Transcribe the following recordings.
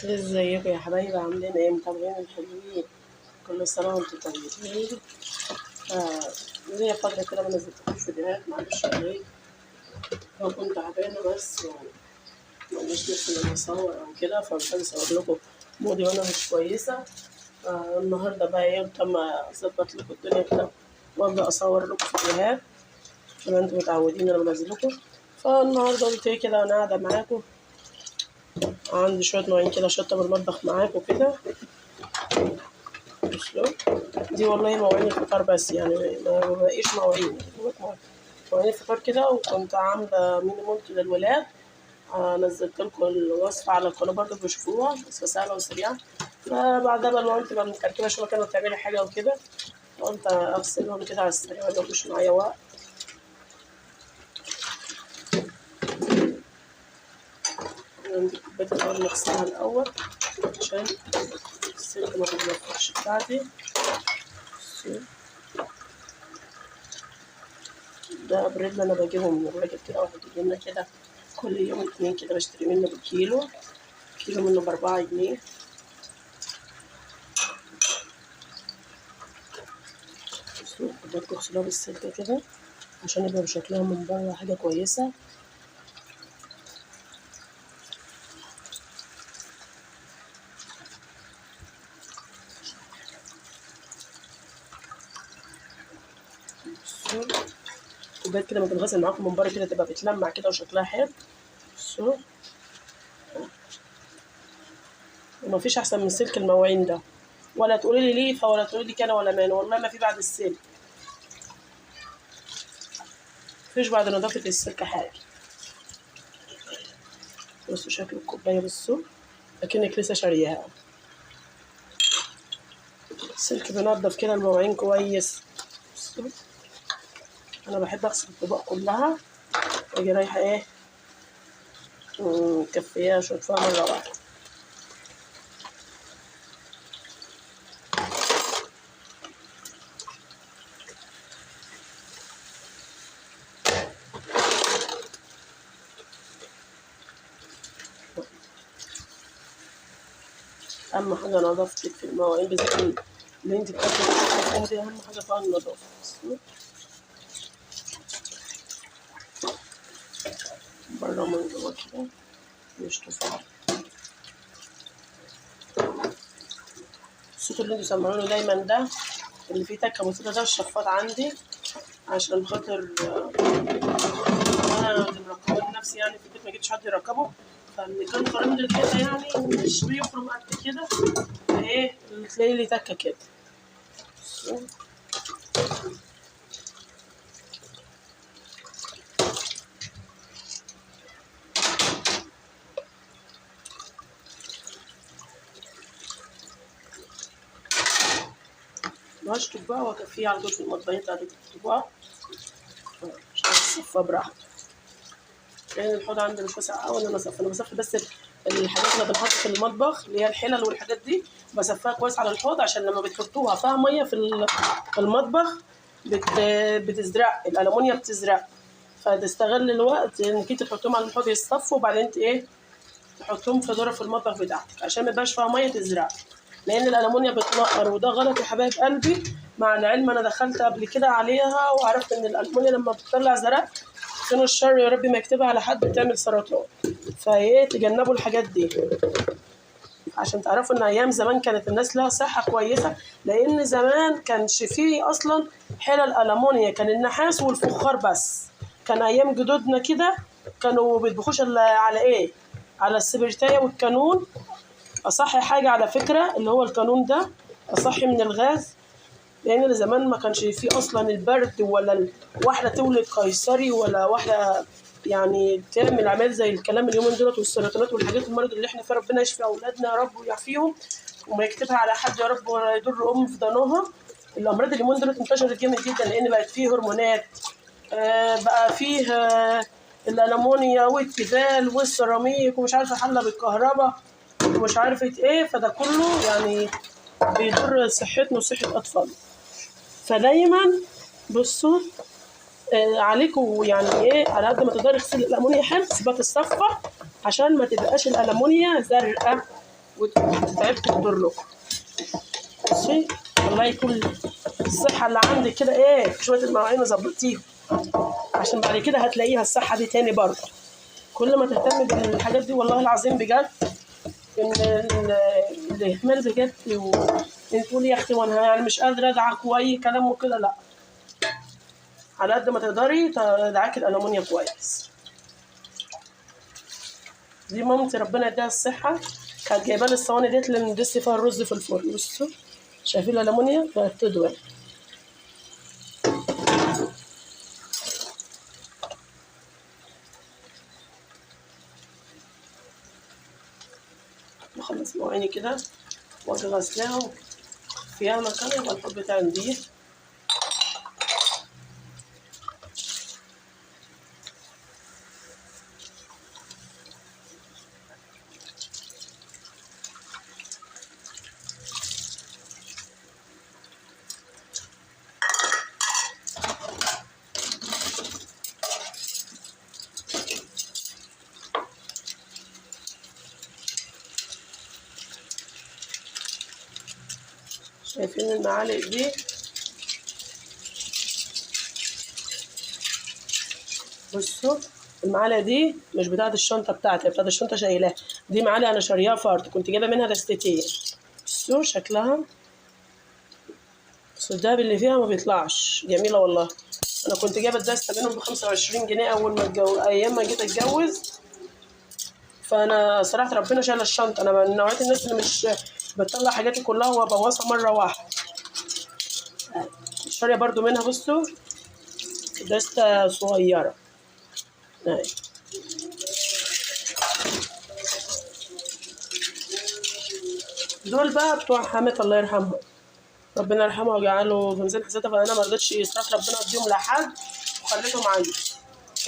ازيكم يا حبايبي؟ عاملين ايه؟ متابعين الحلوين، كل سنة وانتم طيبين. ليا فترة كده ما نزلتلكوش فيديوهات، معلش عليا، كنت تعبانة بس ومعنديش نفس ان انا اصور او كده، فمش عايزه اصور لكم مودي وانا مش كويسة. النهارده بقى ايه، قلت اما اظبط لكم الدنيا كده وابدا اصور لكم فيديوهات زي ما انتم متعودين انا بنزل لكم. فالنهارده قلت ايه كده وانا قاعدة معاكم، عندي شوية مواعين كده شطه بالمطبخ معاكم كده. بصوا دي والله مواعين الفطار بس، يعني ما بقيش مواعين، مواعين الفطار كده. وكنت عامله ميني مولت للولاد، نزلت لكم الوصفة على القناة برضه بيشوفوها، وصفه سهلة وسريعة. فبعدها بقى المواعين تبقى مكركبه شوية كده وتعملي حاجة وكده، قلت اغسلهم كده على السريع ما ياخدوش معايا وقت. عندي كوباية الأول نغسلها الأول عشان السلك ما تتلفش بتاعتي. ده بريد أنا بجيبه من الراجل كده، واحد يجيلنا كده كل يوم اتنين كده، بشتري منه بالكيلو، كيلو منه ب4 جنيه. بصوا الكوبايات تغسلوها بالسلك كده عشان يبقى شكلها من بره حاجة كويسة. كوبايات كده ما تتغسل معاكم من بره كده تبقى بتلمع كده وشكلها حلو. بصوا وما فيش احسن من سلك المواعين ده، ولا تقولي لي ليفه ولا تقولي لي كده ولا مان، والله ما في بعد السلك، مفيش بعد نظافة السلك حاجة. بصوا شكل الكوباية، بصوا اكنك لسه شارياها. السلك بينضف كده المواعين كويس. بصوا انا بحب اغسل الطبق كلها واجي رايحة ايه مكفيها شطفها مرة واحدة. اهم حاجة نظافتك في المواعين، بالذات اللي انت بتاكلي دي اهم حاجة فيها النظافة. بره من جوه كده نشطفها. الصوت اللي انتوا سامعينه دايما ده اللي فيه تكه بسيطة ده الشفاط عندي، عشان خاطر انا اللي مركبة لنفسي يعني في البيت، ما جبتش حد يركبه، فاللي كان خرم لي الحيطة يعني مش بيخرم قد كده، فايه تلاقي لي تكه كده. هشطف بقى واكفيه على طول في المطبخ بتاعت الطباق عشان اصفى براحته، لان الحوض عندي مش واسع قوي ان انا اصفي. انا بصفي بس الحاجات اللي بتنحط في المطبخ اللي هي الحلل والحاجات دي، بصفيها كويس على الحوض عشان لما بتحطوها فيها مية في المطبخ بتزرق الالومنيا، بتزرق، فتستغل الوقت انك انت تحطيهم على الحوض يتصفوا، وبعدين ايه تحطهم في ظرف المطبخ بتاعتك عشان ما يبقاش فيها مية تزرق، لان الالومنيا بتنقر، وده غلط يا حبايب قلبي. مع العلم انا دخلت قبل كده عليها وعرفت ان الالومنيا لما بتطلع زرق، فين الشر يا ربي ما يكتبها على حد، بتعمل سرطان. فايه تجنبوا الحاجات دي عشان تعرفوا ان ايام زمان كانت الناس لها صحة كويسة، لان زمان كانش فيه اصلا حلل الومنيا، كان النحاس والفخار بس. كان ايام جدودنا كده كانوا بيطبخوش الا على ايه، على السبرتايه والكانون. اصح حاجة على فكرة اللي هو الكانون ده اصح من الغاز، لان زمان ما كانش فيه اصلا البرد، ولا واحدة تولد قيصري، ولا واحدة يعني تعمل عمال زي الكلام اليومين دولت والسرطانات والحاجات المرض اللي احنا فيها. ربنا يشفي اولادنا يا رب ويعافيهم وما يكتبها على حد يا رب، ولا يضر ام في ضناها. الامراض اليومين دولت انتشرت جامد جدا، لان بقت فيه هرمونات، بقى فيه الالومنيا والتيفال والسيراميك ومش عارفه حله بالكهرباء ومش عارفه ايه، فده كله يعني بيضر صحتنا وصحة اطفالنا. فدايما بصوا عليكم يعني ايه، على قد ما تقدري اغسلي الالومنيا حلو، سيبها تتصفى عشان ما تبقاش الالومنيا زرقاء. وتتعبكم وتضركم. بصي الله يكون الصحة اللي عندك كده ايه شوية المواعين وظبطيهم، عشان بعد كده هتلاقيها الصحة دي تاني برضه. كل ما تهتمي بالحاجات دي والله العظيم بجد ان الاهمال بجد، وان تقولي يا اختي وانا يعني مش قادرة ادعك واي كلام وكده، لا، على قد ما تقدري تدعكي الالومنيا كويس. دي مامتي ربنا يديها الصحة كانت جايبه لي الصواني ديت اللي بندس فيها الرز في الفرن. بصوا شايفين الالومنيا بقت تدوي. بخلص مواعيني كده واجي غسلاها فيها مكان، يبقى الحوض بتاعي نضيف. شايفين المعالق دي؟ بصوا المعلقة دي مش بتاعه الشنطة بتاعتي، بتاعه الشنطة شايلاها، دي معلقه انا شارياها فرد، كنت جايبه منها دستتين. بصوا شكلها، بصوا الدهب اللي فيها ما بيطلعش، جميلة والله. انا كنت جايبه الدسته منهم ب25 جنيه اول ما اتجوز، ايام ما جيت اتجوز. فانا صراحة ربنا شايله الشنطة، انا من نوعية الناس اللي مش بتطلع حاجاتي كلها وابوظها مرة واحدة. شاريه برضو منها بصوا دسته صغيرة. دول بقى بتوع حماتي الله يرحمها، ربنا يرحمها ويجعله في ميزان حسناتها. فانا ما رضيتش صراحة ربنا اديهم لحد وخليتهم عندي.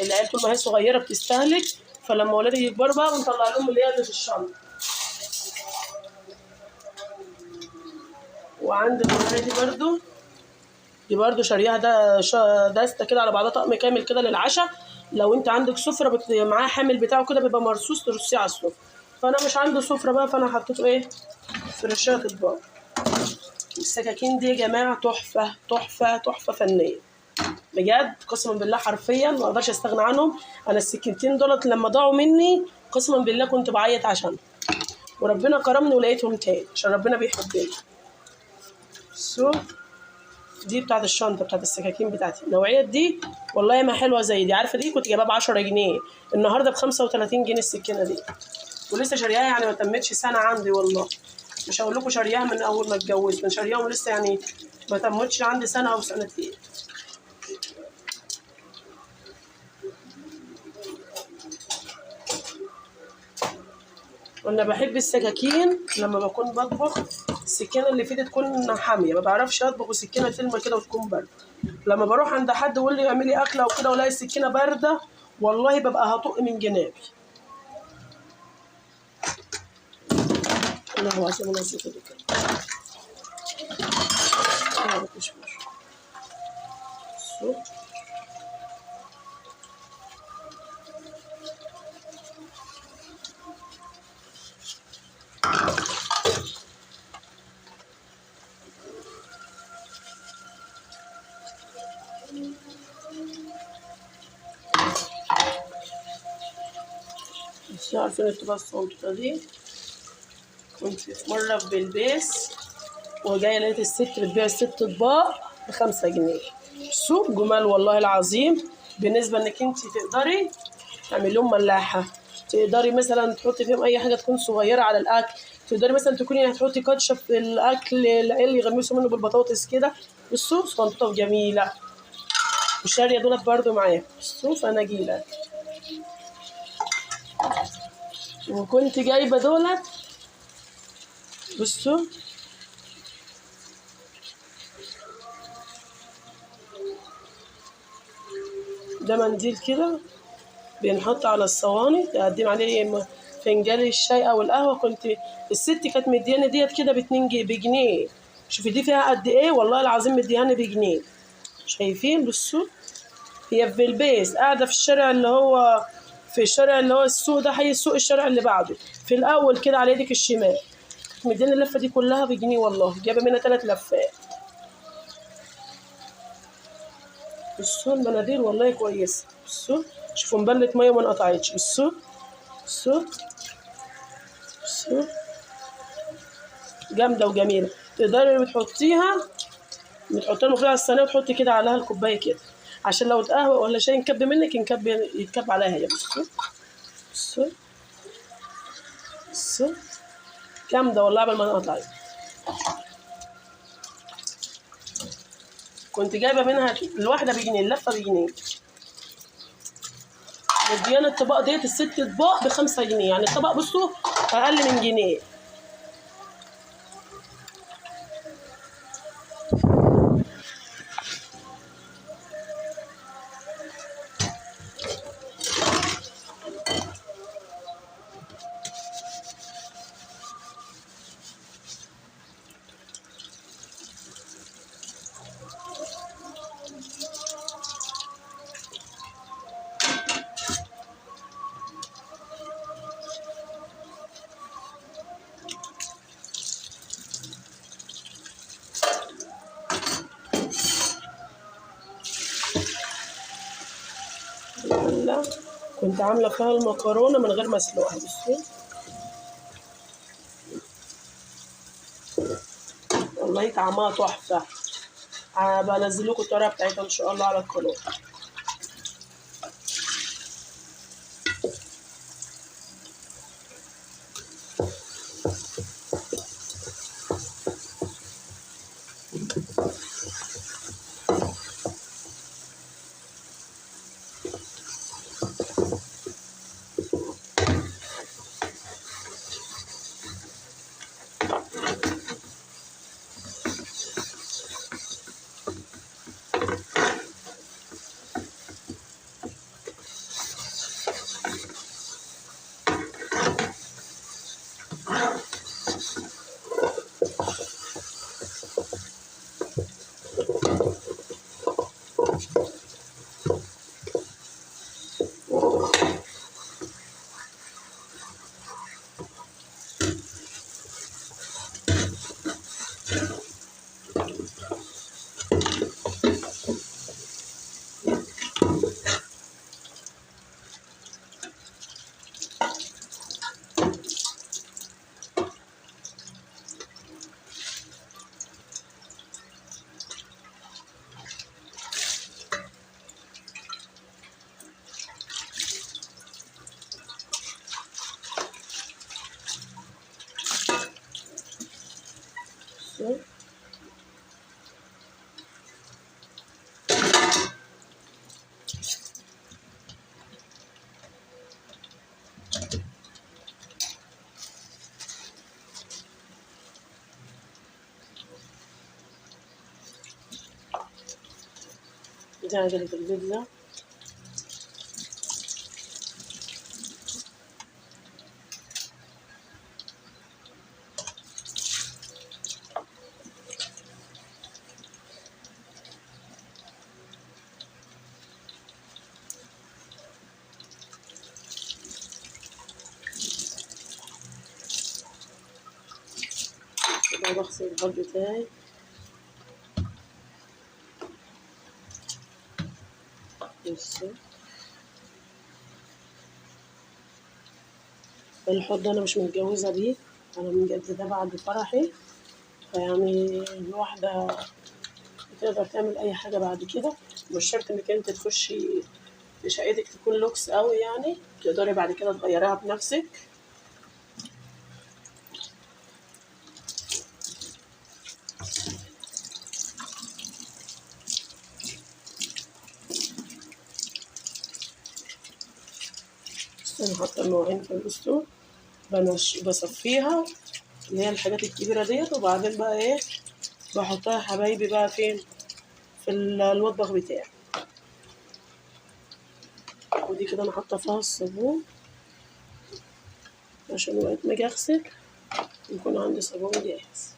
العيال طول ما هي صغيرة بتستهلك، فلما ولادي يكبروا بقى بنطلع لهم اللي هي اللي في الشنطة. وعندي القناة دي برضو، دي برضو شاريها ده دسته كده على بعضها، طقم كامل كده للعشاء. لو انت عندك سفره معاها حامل بتاعه كده بيبقى مرصوص ترصيه على السفرة. فانا مش عندي سفره بقى، فانا حطيته ايه في رشاقه اطباق. السكاكين دي يا جماعة تحفة تحفة تحفة فنية بجد، قسما بالله حرفيا ما اقدرش استغنى عنهم. انا السكينتين دولت لما ضاعوا مني قسما بالله كنت بعيط عشانهم، وربنا كرمني ولقيتهم تاني عشان ربنا بيحبني. so دي بتاعت الشنطة بتاعت السكاكين بتاعتي، النوعية دي والله ما حلوة زي دي. عارفه دي كنت جايباها ب10 جنيه، النهارده ب35 جنيه السكينة دي، ولسه شارياها يعني ما تمتش سنة عندي والله. مش هقول لكم شارياها من اول ما اتجوزت، انا شارياهم لسه يعني ما تمتش عندي سنة او سنتين. وانا بحب السكاكين لما بكون بطبخ السكينة اللي في دي تكون حامية، ما بعرفش اطبخ وسكينة تلمى كده وتكون باردة. لما بروح عند حد ويقول لي اعملي اكله وكده والاقي السكينة باردة، والله ببقى هطق من جنابي. الله العظيم انا نسيت كده. مش عارفين الطبقة الصغنطوطة دي. كنت في مرة في بلبيس وجاية لقيت الست بتبيع الست اطباق ب5 جنيه. سوق جمال والله العظيم. بالنسبة انك انت تقدري تعملي لهم ملاحة، تقدري مثلا تحطي فيهم اي حاجة تكون صغيرة على الاكل، تقدري مثلا تكوني هتحطي كاتشب في الاكل العيال يغمسوا منه بالبطاطس كده. بصوا صغنطوطة جميلة. والشارية دولت برضو معايا. بصوا فناجيلة. وكنت جايبه دولت بصوا ده منديل كده بينحط على الصواني تقدم عليه فنجان الشاي او القهوة. كنت الست كانت مدياني ديت كده ب2 بجنيه. شوفي دي فيها قد ايه والله العظيم مدياني بجنيه. شايفين؟ بصوا هي في البيس قاعدة في الشارع اللي هو في الشارع اللي هو السوق ده، حي السوق الشارع اللي بعده. في الاول كده على ايدك الشمال. كانت مدياني اللفة دي كلها بجنيه والله، جايبه منها 3 لفات. بصوا المناديل والله كويسة. بصوا شوفوا مبلت مية وما انقطعتش. بصوا بصوا بصوا جامدة وجميلة. تقدري بتحطيها المفروض على الصينية وتحطي كده عليها الكوباية كده، عشان لو اتقهوى ولا شاي ينكب منك يتكب عليها هي. بصوا بصوا بصوا جامدة والله قبل ما انقطعت. كنت جايبه منها الواحدة بجنيه، اللفة بجنيه. مديانه الطبق ديت ال6 اطباق ب5 جنيه، يعني الطبق بصوا اقل من جنيه. كنت عامله فيها المكرونه من غير ما اسلقها. بصوا والله طعمها تحفة. بنزل لكم الطريقة بتاعتها ان شاء الله على القناة. دي عجلة البيتزا. كده بغسل الحوض بتاعي. بصوا الحوض ده انا مش متجوزة بيه، انا مجدده بعد فرحي، فيعني الواحدة بتقدر تعمل اي حاجة بعد كده. مش شرط انك انت تخشي في شقتك تكون لوكس قوي، يعني تقدري بعد كده تغيريها بنفسك. انا حاطه المواعين في الاسطول بصفيها اللي هي الحاجات الكبيرة ديت، وبعدين بقى ايه بحطها يا حبايبي بقى فين في المطبخ بتاعي. ودي كده انا حاطه فيها الصابون عشان وقت ما اجي اغسل يكون عندي صابون جاهز.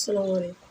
والسلام عليكم.